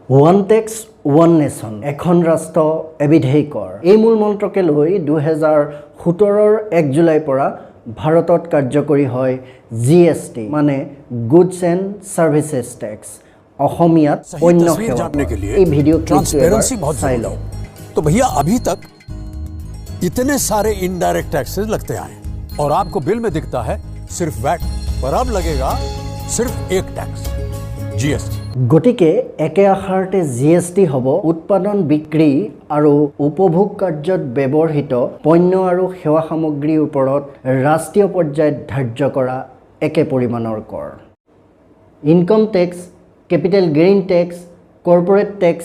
One tax one nation, এখন ৰাষ্ট্ৰ এবিধেই কৰ, এই মূল মন্ত্ৰকে লৈ 2017ৰ 1 জুলাইৰ পৰা ভাৰতত কাৰ্যকৰী হয় জিএছটি, মানে গুডছ এণ্ড ছাৰ্ভিচেছ টেক্স, অসমীয়াত পণ্য तस्वीर সেৱা। जानने के लिए এই ভিডিঅ' ক্লিপটো এবাৰ ट्रांसपेरेंसी बहुत চাই जरूरी লওক। है। तो भैया, अभी तक इतने सारे इनडायरेक्ट टैक्सेस लगते आए हैं और आपको बिल में दिखता है सिर्फ वैट, पर अब लगेगा सिर्फ एक टैक्स, जीएसटी। গতিকে একে আষাৰতে জিএছটি হ'ব উৎপাদন, বিক্ৰী আৰু উপভোগ কাৰ্যত ব্যৱহৃত পণ্য আৰু সেৱা সামগ্ৰীৰ ওপৰত ৰাষ্ট্ৰীয় পৰ্যায়ত ধাৰ্য কৰা একে পৰিমাণৰ কৰ। Income tax, capital gain tax, corporate tax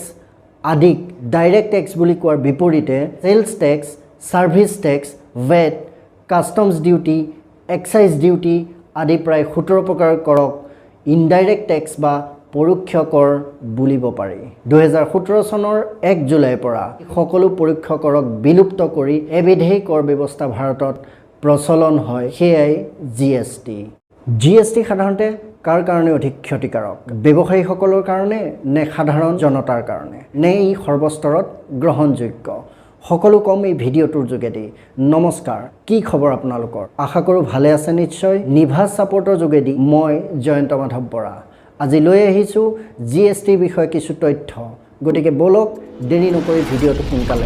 আদিক ডাইৰেক্ট টেক্স বুলি কোৱাৰ বিপৰীতে sales tax, service tax, ভেট, কাষ্টমছ ডিউটি, এক্সাইজ ডিউটি আদি প্ৰায় 17 প্ৰকাৰৰ কৰক ইনডাইৰেক্ট টেক্স বা পৰোক্ষ কৰ বুলিব পাৰি। 2017 চনৰ 1 জুলাইৰ পৰা সকলো পৰোক্ষ কৰক বিলুপ্ত কৰি এবিধেই কৰ ব্যৱস্থা ভাৰতত প্ৰচলন হয়, সেয়াই জিএছটি। জিএছটি সাধাৰণতে কাৰ কাৰণে অধিক ক্ষতিকাৰক? ব্যৱসায়ীসকলৰ কাৰণে নে সাধাৰণ জনতাৰ কাৰণে, নে ই সৰ্বস্তৰত গ্ৰহণযোগ্য? সকলো কম এই ভিডিঅ'টোৰ যোগেদি। নমস্কাৰ, কি খবৰ আপোনালোকৰ? আশা কৰোঁ ভালে আছে নিশ্চয়। নিভাজ ছাপৰ্টৰ যোগেদি মই জয়ন্ত মাধৱ বৰা আজি লৈ আহিছোঁ জিএছটিৰ বিষয়ে কিছু তথ্য। গতিকে ব'লক, দেৰি নকৰি ভিডিঅ'টো সোনকালে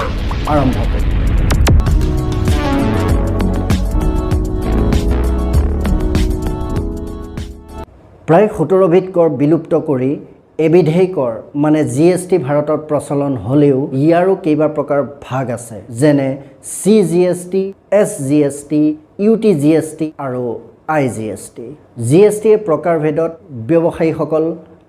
আৰম্ভ কৰিম। প্ৰায় 17বিধ কৰ বিলুপ্ত কৰি এবিধেই কৰ মানে জিএছটি ভাৰতত প্ৰচলন হ'লেও ইয়াৰো কেইবা প্ৰকাৰ ভাগ আছে, যেনে চিজিএছটি, এছজিএছটি, ইউটিজিএছটি আৰু আইজিএছটি। জিএছটিৰ প্ৰকাৰভেদত ব্যৱসায়ীসকল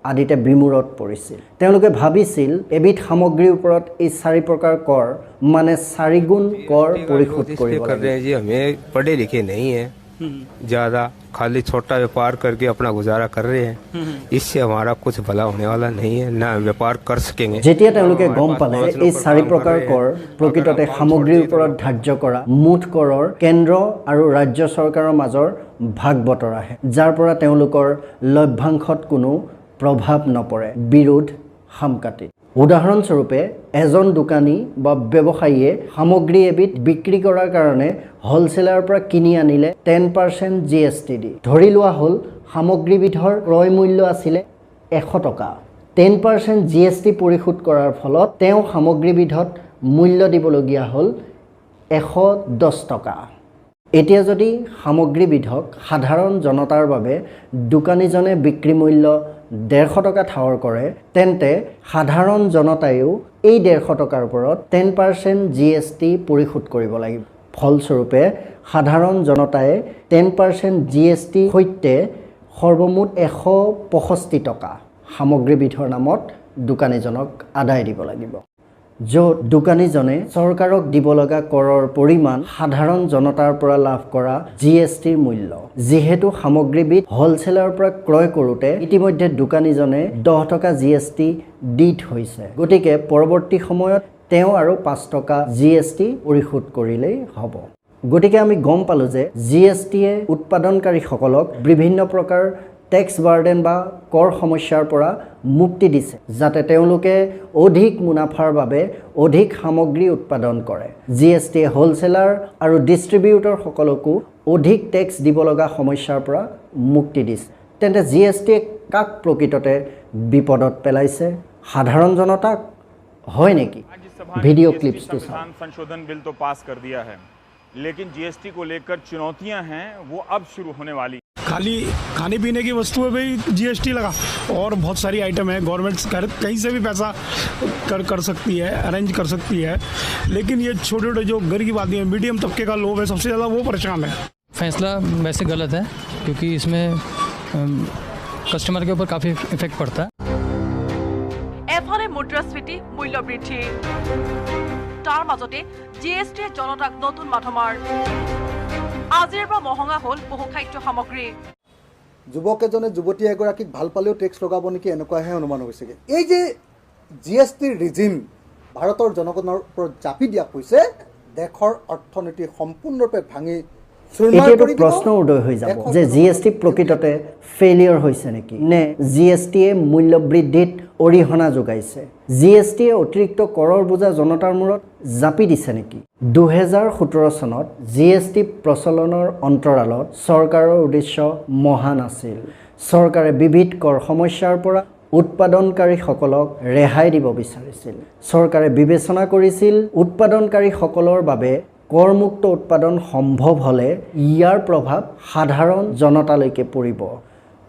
আদিতে বিমূৰত পৰিছিল। তেওঁলোকে ভাবিছিল এবিধ সামগ্ৰীৰ ওপৰত এই চাৰি প্ৰকাৰ কৰ মানে চাৰিগুণ কৰ পৰিশোধ इसलिए কৰিব कर লাগিব। रहे हैं जी, हमें पढ़े लिखे नहीं है ज्यादा, खाली छोटा व्यापार करके अपना गुजारा कर रहे हैं। इससे हमारा कुछ भला होने वाला नहीं है, ना हम व्यापार कर सकेंगे। যেতিয়া তেওঁলোকে গম পালে এই চাৰি প্ৰকাৰ কৰ প্ৰকৃততে সামগ্ৰীৰ ওপৰত ধাৰ্য কৰা মুঠ কৰৰ কেন্দ্ৰ আৰু ৰাজ্য চৰকাৰৰ মাজৰ ভাগ বতৰাহে, যাৰ পৰা তেওঁলোকৰ লভ্যাংশত কোনো প্ৰভাৱ নপৰে, বিৰোধ সামকাটিত। উদাহৰণস্বৰূপে, এজন দোকানী বা ব্যৱসায়ীয়ে সামগ্ৰী এবিধ বিক্ৰী কৰাৰ কাৰণে হ'লচেলাৰৰ পৰা কিনি আনিলে 10% জিএছটি দি। ধৰি লোৱা হ'ল সামগ্ৰীবিধৰ ক্ৰয় মূল্য আছিলে 100 টকা। 10% জিএছটি পৰিশোধ কৰাৰ ফলত তেওঁ সামগ্ৰীবিধত মূল্য দিবলগীয়া হ'ল 110 টকা। এতিয়া যদি সামগ্ৰীবিধক সাধাৰণ জনতাৰ বাবে দোকানীজনে বিক্ৰী মূল্য 150 টকা ঠাৱৰ কৰে, তেন্তে সাধাৰণ জনতায়েও এই 150 টকাৰ ওপৰত 10% জিএছটি পৰিশোধ কৰিব লাগিব। ফলস্বৰূপে সাধাৰণ জনতাই 10% জিএছটিৰ সৈতে সৰ্বমুঠ 165 টকা সামগ্ৰীবিধৰ নামত দোকানীজনক আদায় দিব লাগিব, য'ত দোকানীজনে চৰকাৰক দিব লগা কৰৰ পৰিমাণ সাধাৰণ জনতাৰ পৰা লাভ কৰা জিএছটিৰ মূল্য। যিহেতু সামগ্ৰীবিধ হ'লচেলাৰৰ পৰা ক্ৰয় কৰোঁতে ইতিমধ্যে দোকানীজনে 10 টকা জিএছটি দি থৈছে, গতিকে পৰৱৰ্তী সময়ত তেওঁ আৰু 5 টকা জিএছটি পৰিশোধ কৰিলেই হ'ব। গতিকে আমি গম পালোঁ যে জিএছটিয়ে উৎপাদনকাৰীসকলক বিভিন্ন প্ৰকাৰ টেক্স বাৰ্ডেন বা কৰ সমস্যাৰ পৰা মুক্তি দিছে, যাতে তেওঁলোকে অধিক মুনাফাৰ বাবে অধিক সামগ্ৰী উৎপাদন কৰে। জিএছটিয়ে হ'লচেলাৰ আৰু ডিষ্ট্ৰিবিউটৰসকলকো অধিক টেক্স দিব লগা সমস্যাৰ পৰা মুক্তি দিছে। তেন্তে জিএছটিয়ে কাক প্ৰকৃততে বিপদত পেলাইছে? সাধাৰণ জনতাক হয় নেকি? राज्यसभा ने ভিডিঅ' जीएसटी ক্লিপছটো চাওক। संविधान संशोधन बिल तो पास कर दिया है, लेकिन जीएसटी को लेकर चुनौतियां हैं, वो अब शुरू होने वाली। खाली खाने पीने की वस्तुओं पे ही जीएसटी लगा और बहुत सारी आइटम है। गवर्नमेंट कहीं से भी पैसा कर कर सकती है, अरेंज कर सकती है, लेकिन ये छोटे छोटे जो गरीब आदमी है, मीडियम तबके का लोग है, सबसे ज़्यादा वो परेशान है। फैसला वैसे गलत है, क्योंकि इसमें कस्टमर के ऊपर काफ़ी इफेक्ट पड़ता है। এফালে মুদ্ৰাস্ফীতি, মূল্যবৃদ্ধি, তাৰ মাজতে জিএছটিয়ে জনতাক নতুন মাধমাৰ। আজিৰ পৰা মহঙা হ'ল বহু খাদ্য সামগ্ৰী। যুৱক এজনে যুৱতী এগৰাকীক ভাল পালেও টেক্স লগাব নেকি, এনেকুৱাহে অনুমান হৈছেগৈ। এই যে জিএছটিৰ ৰিজিম ভাৰতৰ জনগণৰ ওপৰত জাপি দিয়া হৈছে, দেশৰ অৰ্থনীতি সম্পূৰ্ণৰূপে ভাঙি চুৰমাৰ এতিয়াতো কৰি দিব। প্ৰশ্ন উদয় হৈ যাব দেশৰ যে জিএছটি প্ৰকৃততে ফেইলিয়ৰ হৈছে নেকি, নে জিএছটিয়ে মূল্যবৃদ্ধিত অৰিহণা যোগাইছে। জি এছ টিয়ে অতিৰিক্ত কৰৰ বোজা জনতাৰ মূৰত জাপি দিছে নেকি? 2017 চনত জি এছ টি প্ৰচলনৰ অন্তৰালত চৰকাৰৰ উদ্দেশ্য মহান আছিল। চৰকাৰে বিবিধ কৰ সমস্যাৰ পৰা উৎপাদনকাৰীসকলক ৰেহাই দিব বিচাৰিছিল। চৰকাৰে বিবেচনা কৰিছিল উৎপাদনকাৰীসকলৰ বাবে কৰমুক্ত উৎপাদন সম্ভৱ হ'লে ইয়াৰ প্ৰভাৱ সাধাৰণ জনতালৈকে পৰিব,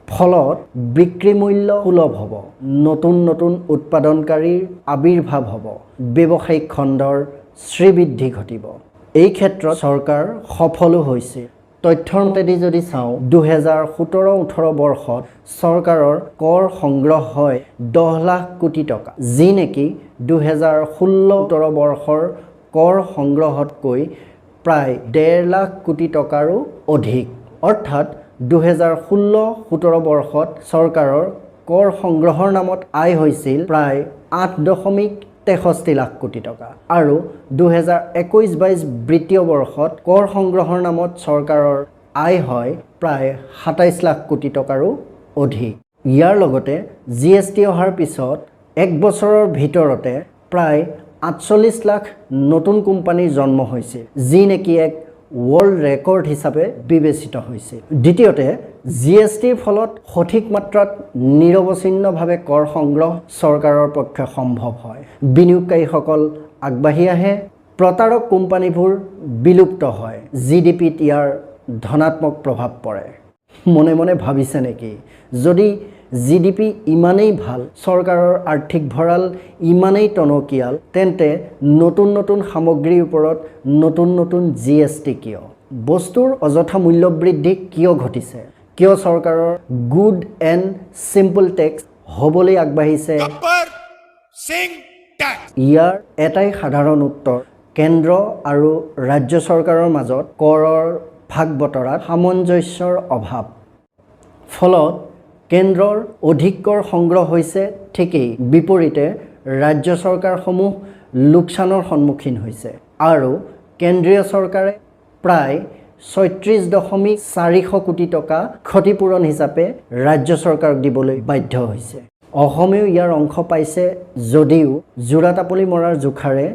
ফলত বিক্ৰী মূল্য সুলভ হ'ব, নতুন নতুন উৎপাদনকাৰীৰ আৱিৰ্ভাৱ হ'ব, ব্যৱসায়িক খণ্ডৰ শ্ৰীবৃদ্ধি ঘটিব। এই ক্ষেত্ৰত চৰকাৰ সফলো হৈছে। তথ্যৰ মতেদি যদি চাওঁ, 2017-18 বৰ্ষত চৰকাৰৰ কৰ সংগ্ৰহ হয় 10 লাখ কোটি টকা, যি নেকি 2016-17 বৰ্ষৰ কৰ সংগ্ৰহতকৈ প্ৰায় 1.5 লাখ কোটি টকাৰো অধিক। অৰ্থাৎ 2016-17 বৰ্ষত চৰকাৰৰ কৰ সংগ্ৰহৰ নামত আয় হৈছিল প্ৰায় 8.63 লাখ কোটি টকা আৰু 2021-22 বিত্তীয় বৰ্ষত কৰ সংগ্ৰহৰ নামত চৰকাৰৰ আয় হয় প্ৰায় 27 লাখ কোটি টকাৰো অধিক। ইয়াৰ লগতে জি এছ টি অহাৰ পিছত এক বছৰৰ ভিতৰতে প্ৰায় 48 লাখ নতুন কোম্পানীৰ জন্ম হৈছিল, যি নেকি এক ৱৰ্ল্ড ৰেকৰ্ড হিচাপে বিবেচিত হৈছিল। দ্বিতীয়তে, জি এছ টিৰ ফলত সঠিক মাত্ৰাত নিৰৱচ্ছিন্নভাৱে কৰ সংগ্ৰহ চৰকাৰৰ পক্ষে সম্ভৱ হয়, বিনিয়োগকাৰীসকল আগবাঢ়ি আহে, প্ৰতাৰক কোম্পানীবোৰ বিলুপ্ত হয়, জি ডি পিত ইয়াৰ ধনাত্মক প্ৰভাৱ পৰে। মনে মনে ভাবিছে নেকি, যদি জি ডি পি ইমানেই ভাল, চৰকাৰৰ আৰ্থিক ভঁৰাল ইমানেই টনকিয়াল, তেন্তে নতুন নতুন সামগ্ৰীৰ ওপৰত নতুন নতুন জি এছ টি কিয়? বস্তুৰ অযথা মূল্যবৃদ্ধি কিয় ঘটিছে? কিয় চৰকাৰৰ গুড এণ্ড চিম্পল টেক্স হ'বলৈ আগবাঢ়িছে? ইয়াৰ এটাই সাধাৰণ উত্তৰ, কেন্দ্ৰ আৰু ৰাজ্য চৰকাৰৰ মাজত কৰৰ ভাগ বতৰাত সামঞ্জস্যৰ অভাৱ। ফলত কেন্দ্ৰৰ অধিক কৰ সংগ্ৰহ হৈছে ঠিকেই, বিপৰীতে ৰাজ্য চৰকাৰসমূহ লোকচানৰ সন্মুখীন হৈছে আৰু কেন্দ্ৰীয় চৰকাৰে প্ৰায় 36.4 কোটি টকা ক্ষতিপূৰণ হিচাপে ৰাজ্য চৰকাৰক দিবলৈ বাধ্য হৈছে। অসমেও ইয়াৰ অংশ পাইছে যদিও জোৰা টাপলি মৰাৰ জোখাৰে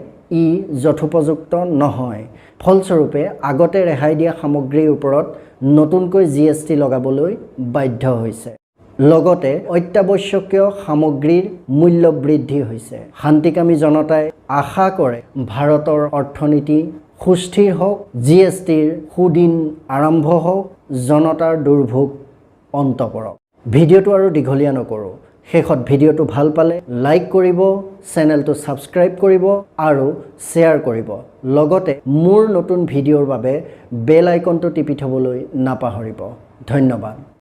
ই যথোপযুক্ত নহয়। ফলস্বৰূপে আগতে ৰেহাই দিয়া সামগ্ৰীৰ ওপৰত নতুনকৈ জি এছ টি লগাবলৈ বাধ্য হৈছে। লগতে অত্যাৱশ্যকীয় সামগ্ৰীৰ মূল্য বৃদ্ধি হৈছে। শান্তিকামী জনতাই আশা কৰে ভাৰতৰ অৰ্থনীতি সুস্থিৰ হওক, জি এছ টিৰ সুদিন আৰম্ভ হওক, জনতাৰ দুৰ্ভোগ অন্ত পৰক। ভিডিঅ'টো আৰু দীঘলীয়া নকৰোঁ। শেষত ভিডিঅ'টো ভাল পালে লাইক কৰিব, চেনেলটো ছাবস্ক্ৰাইব কৰিব আৰু শ্বেয়াৰ কৰিব। লগতে মোৰ নতুন ভিডিঅ'ৰ বাবে বেল আইকনটো টিপি থ'বলৈ নাপাহৰিব। ধন্যবাদ।